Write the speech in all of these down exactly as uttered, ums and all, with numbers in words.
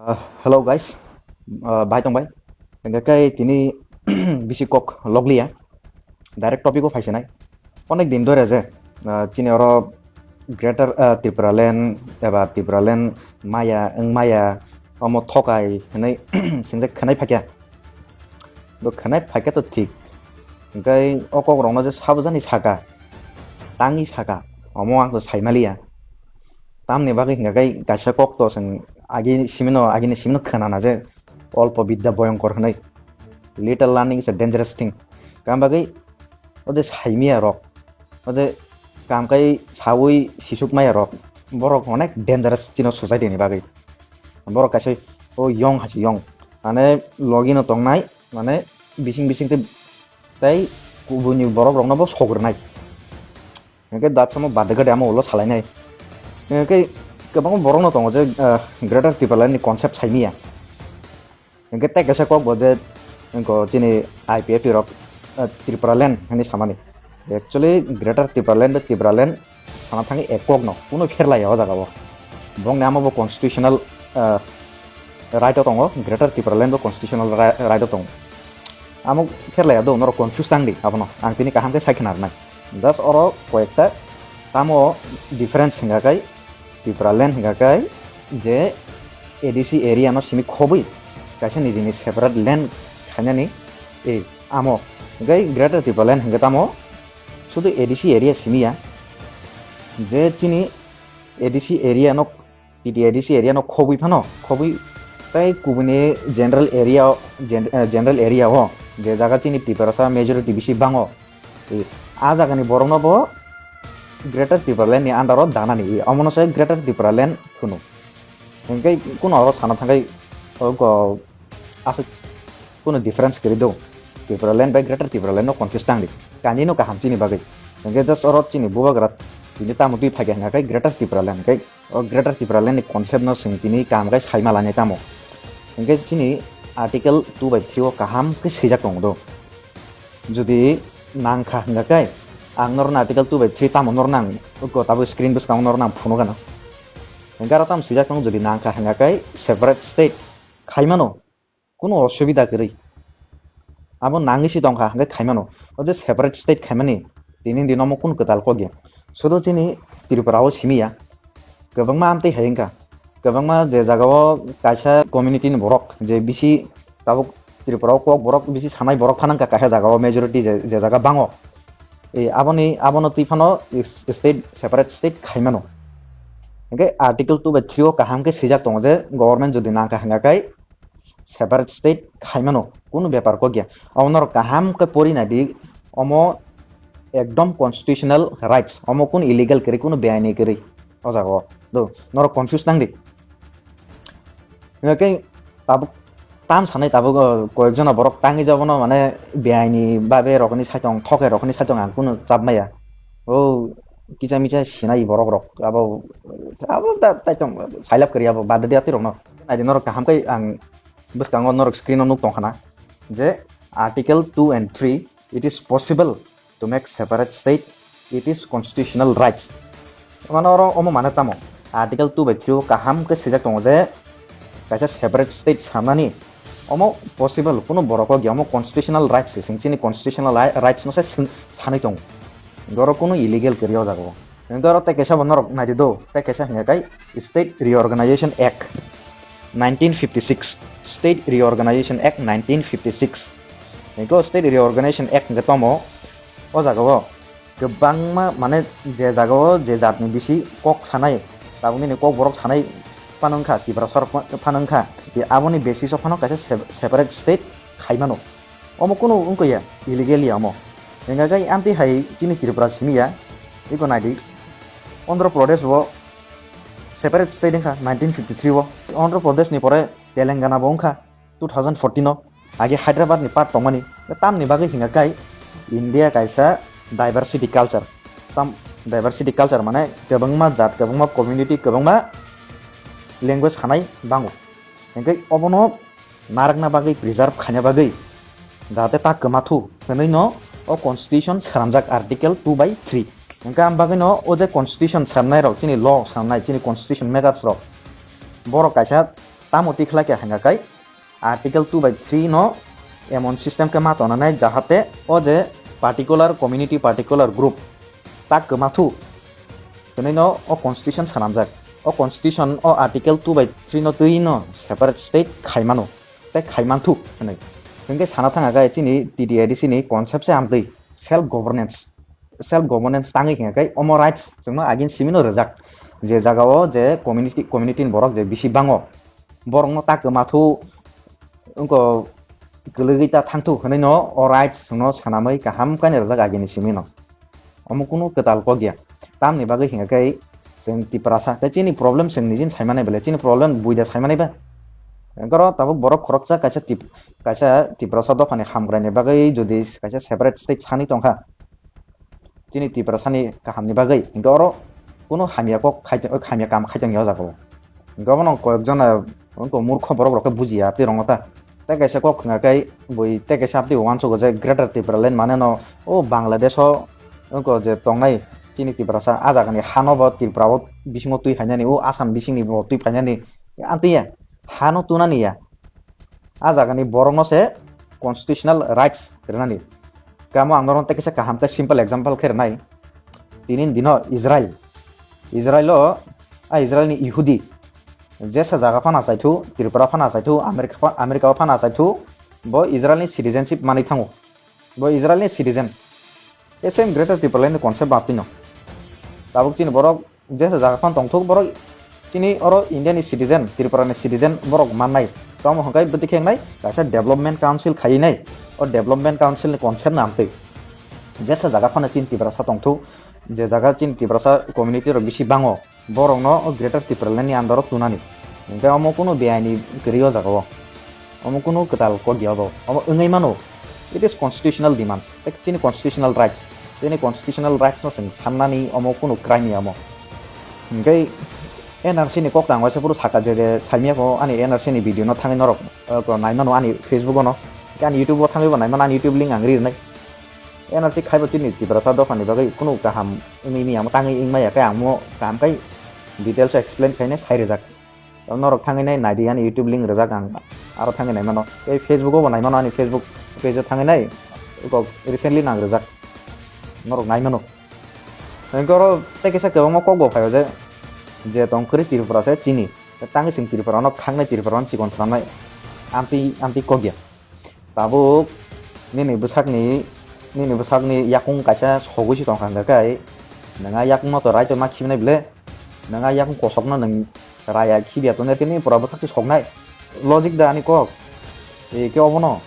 Uh, hello guys, uh, bai tong bai. Hingke kai tini bisi kok loglia. Direct topic o phaisinai. Onek din dore je, uh, chini oro Greater, uh, Tipraland eba Tipraland maya wng maya omo thokai hinui sinjak khanai phakya. Do khanai phakya to thik. Hingke o kok rokno je sabo jani saka, tangi saka, omo ang to saimaliya. Tamni bagwi hingka khe kaisa kok to chwng agi simino, agini simino khwnana je olpo bidya boyongkor hwnwi. Little learning is a dangerous thing. Kam bagwi o je saimiya rok, o je kam kai sawi sisuk maya rok, borok onek dangerous chino society ni bagwi. Borok kaisa o yong hachi yong, mane logi no tongnai, mane bising bising tei, tei kubuni borok rokno bo sogrinai. Hingke dat samo bade gade amo ulo salainai. Hingke kwbangma borokno tongo je, ah, Greater Tipraland ni concept saimiya. Hingke tei kaisa kok bo je, hingko chini I P F T rok, ah, Tipraland hinui samani. Actually, Greater Tipraland bai Tipraland sana thangwi ek kok no, kuno pherlaiya o jaga o. Bongni amo bo constitutional, ah, right o tongo, Greater Tipraland bo constitutional ri-, right o tongo. Amo pherlaiya do, norok confuse tang di abono. Ang tini kaham khe sai khna rwnai. Just oro koyekta tamo difference hingka kai Tipraland hingka kai je A D C area no simi khobwi kaisa nijini separate land khainani, e, amo hingkai Greater Tipraland hingka tamo sudu A D C area simi ya je chini A D C area no T T A D C area no khobwi phano, khobwi tei kubuni general area o, gen-, eh, general area o, je jaga chini Tiprasa majority bisi bango, e, a jagani borokno bo Greater Tipraland ni under o danani, e, omono se Greater Tipraland hwno. Hingke kuno oro sana thangkai, o go-, aswk kuno difference kwrwi do. Tipraland bai Greater Tipraland no confuse tang di. Kani no kaham chini bagwi. Hingke just oro chini bubagra tini tamo twi phaikha hingka khe Greater Tipraland hingke o Greater Tipraland ni concept no chwng tini kaham khe sai malani tamo. Hingke chini Article two by three o kaham khe swijak tongo do. Jodi nangkha hingka khe ang norno Article two by three tamo norno ang go tabuk screen bwskango norno ang phunukgano. Hingke aro tamo swijak tongo jodi nangkha hingka khe separate state khaimano. Kuno osubida kwrwi. Abo nangwi si tongkha, hwnkhe khaimano. O je separate state khaimani, tini dino omo kun kwtal kok ya. Sudu chini Tripura o simi ya. Kwbangma amtwi hai wngkha. Kwbangma je jaga o kaisa community ni borok, je bisi tabuk Tripura o kok borok, bisi sanai borok phano wngkha kaisa jaga o majority je, je jaga bango. E, aboni, abono twi phano is-, state, separate state khaimano. Hwnkhe Article two by three o kaham khe swijak tongo je government jodi nangkha hwnkha khe separate state khaimano, kunu bepar kok ya. Omo norok kaham khe pori nai di, omo ekdom constitutional rights, omo kunu illegal kwrwi, kunu beaini kwrwi o jaga o. Do, norok confuse nang di. Hwnkhe tabuk tam sanai tabuk, o, koyek jona borok tangwi jabo no mane beaini babe rokni saitong, thoke rokni saitong ang kunu chap maya. O, kisa misa sinai borok rok, abo, abo da, tai tong, sailap kari abo, bad de atwi rokno. Naidi norok kaham khe ang bwskango norok screen o nuk tong khana je Article two and three, it is possible to make separate state, it is constitutional rights. Mane oro omo mane tamo Article two by three o kaham khe swijak tongo je kaisa separate state samnani omo possible, kuno borok o gya omo constitutional rights se sing chini constitutional ri-, rights no se sing sanwi tongo. Goro kuno illegal kwrwi o jaga o. Hwnkhe oro tei kaisa bo norok naidi do, tei kaisa hwnkhe kai State Reorganization Act nineteen fifty-six, State Reorganization Act nineteen fifty-six. Hwnkhe o State Reorganization Act hwnkhe tomo o jaga o kwbangma, mane, je jaga o je jatni bisi kok sanai, tabuk nini kok borok sanai phano wngkha, Tiprasa rok phano wngkha, aboni basis o phano kaisa se-, separate state khaimano. Omo kunu wngkha ya, illegal ya omo. Hingkha khe amtwi hai chini Tripura simi ya, iko naidi. Andhra Pradesh bo separate state wngkha nineteen fifty-three o. Andhra Pradesh ni pore Telangana bo wngkha two thousand fourteen o. Age Hyderabad ni part tongmani. Tamni bagwi hingkha khe India kaisa diversity culture. Tam diversity culture mane kwbangma jat, kwbangma community, kwbangma language sanai bango. Hingkhe obono narwkna bagwi, preserve khaina bagwi, jahate ta kwmathu hwnwi no o constitution swnamjak article two by three. Hwnkhe am bagwi no o je constitution swnamnai rok, chini law swnamnai, chini constitution makers rok, borok kaisa Tamo tikhlai khe hwnga kai Article two by three no emon system khe ma tongnai jahate o je particular community, particular group tak kwma thu hwnwi no o constitution swnamjak. O constitution o Article two by three no twi no separate state khaimano tei khaiman thu hwnwi. Hwnkhe sana thang khe chini T T A D C ni concept se amtwi self governance, self governance tangwi hwnga khe omo rights chwngno agin simi no rwjak, je jaga o je community, community ni borok je bisi bango, borok no tak kwma thu wngko kwlwgwi ta thang thu hwnwi no o rights chwngno sanamwi kaham khe rwjak agini simi no. Omo kunu kwtal kok ya. Tamni bagwi hwnga khe chwng Tiprasa, tei chini problem chwng nijin saimani bele, chini problem buida saimani ba. Goro tabuk borok khoroksa kaisa Tip-, kaisa Tiprasa dophani hamkraini bagwi jodi kaisa separate state sani tongkha, chini Tiprasani kahamni bagwi, hwnkhe oro kunu hamya kok khai-, hamya kam khai tongya o jaga o. Hwnkhe obono koyok jona wngkha murkho borok rok khe bujiya twi rwngno ta. Tei kaisa kok hwnga khe bui tei kaisa amtwi uansugo je Greater Tipraland mane no o Bangladesh o wngkha je tongnai chini Tiprasa, ah jagani hano bo Tripura o bisingo twi phainani, o Assam bisingni bo twi phainani, amtwi ya hano tunani ya. Ah jagani borokno se constitutional rights rwnani. Kamo ang norok tei kaisa kaham khe simple example khe rwnai. Tini dino Israel, Israel o, ah Israel ni Ihudi jesa jaga phano achaithu, Tripura phano achaithu, America pha-, America o phano achaithu, bo Israel ni citizenship manwi thango. Bo Israel ni citizen. E same Greater Tipraland ni concept baptino. Tabuk chini borok jesa jaga phano tongthok borok chini oro India ni citizen, Tripura ni citizen borok mannai. Tamo hwnkhai bwtwi khe wngnai kaisa development council khainai. O development council ni concept no amtwi. Jesa jaga phano chini Tiprasa tongthok, je jaga chini Tiprasa community rok bisi bango. Borokno o Greater Tipraland ni under o tunani. Hwnkhe omo kunu beaini kwrwi o jaga o. Omo kunu kwtal kok ya obo. Omo wngwi mano. It is constitutional demands. Tei chini constitutional rights. Chini constitutional rights no chwng sannani omo kunu crime ya omo. Hwnkhe N R C ni kok tang waisa phuru saka je je saimya kho ani N R C ni video no thangwi norok, eh, ko naimano ani Facebook o no. Hwnkhe ani YouTube o thangwi bo naimano ani YouTube link ang ri rwnai. N R C khaibo chini Tiprasa dophani bagwi kunu kaham wngwi manya, omo tangwi wngmaya khe ang mo kaham khai details o explain khainai sai rijak. Norok thangwi nai naidi ani YouTube link rijak ang aro thangwi naimano. Tei Facebook o bo naimano ani Facebook page o thangwi nai kok recently nang rijak. Norok naimano. Hwnkhe oro tei kaisa kwbangma kok bo phaio je, je tong kwrwi Tripura se chini. Tangwi chwng Tripura no khangnai Tripura no chikon swnamnai. Amtwi, amtwi kok ya. Tabuk nini bwsakni, nini bwsakni yakung kaisa sogwi se tongkha hwnkha khe, nwng a yakungno to raitoma khibianai ble, nwng a yakung kosokno nwng raya khibiya tongnai khe nini pura bwsak se soknai. Logic da ani kok? E khe obono?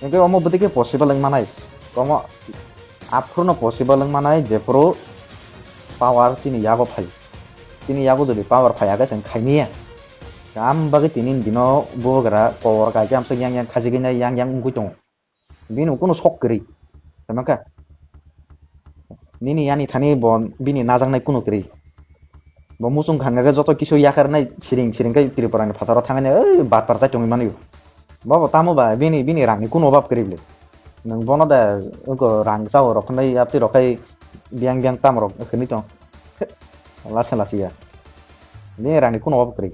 Hwnkhe omo bwtwi khe possible wng manai? Omo aphuru no possible wng manai jephuru power chini yago phai. Chini yago jodi power phai khe chwng khaimaya. Tamo bagwi tini dino bubagra kobor kaisa amswk yang yang khajigwi nai yang yang wngwi tongo. Bini kunu sok kwrwi. Tamo kha? Nini yani thani bo bini najaknai kunu kwrwi. Bo muchung kha hwnkhe joto kisu yakarnai siring siring khe Tripura ni phataro thangwi nai, "Oi, batpar chai tongwi mani." Bo bo tamo ba bini, bini rangni kunu obab kwrwi bwle. Nwng bono da wngkha rang chao rok hwnwi yapti rok khai biyang biyang tamo rok hwnwi tong. Lasa lasi ya. Bini rangni kunu obab kwrwi.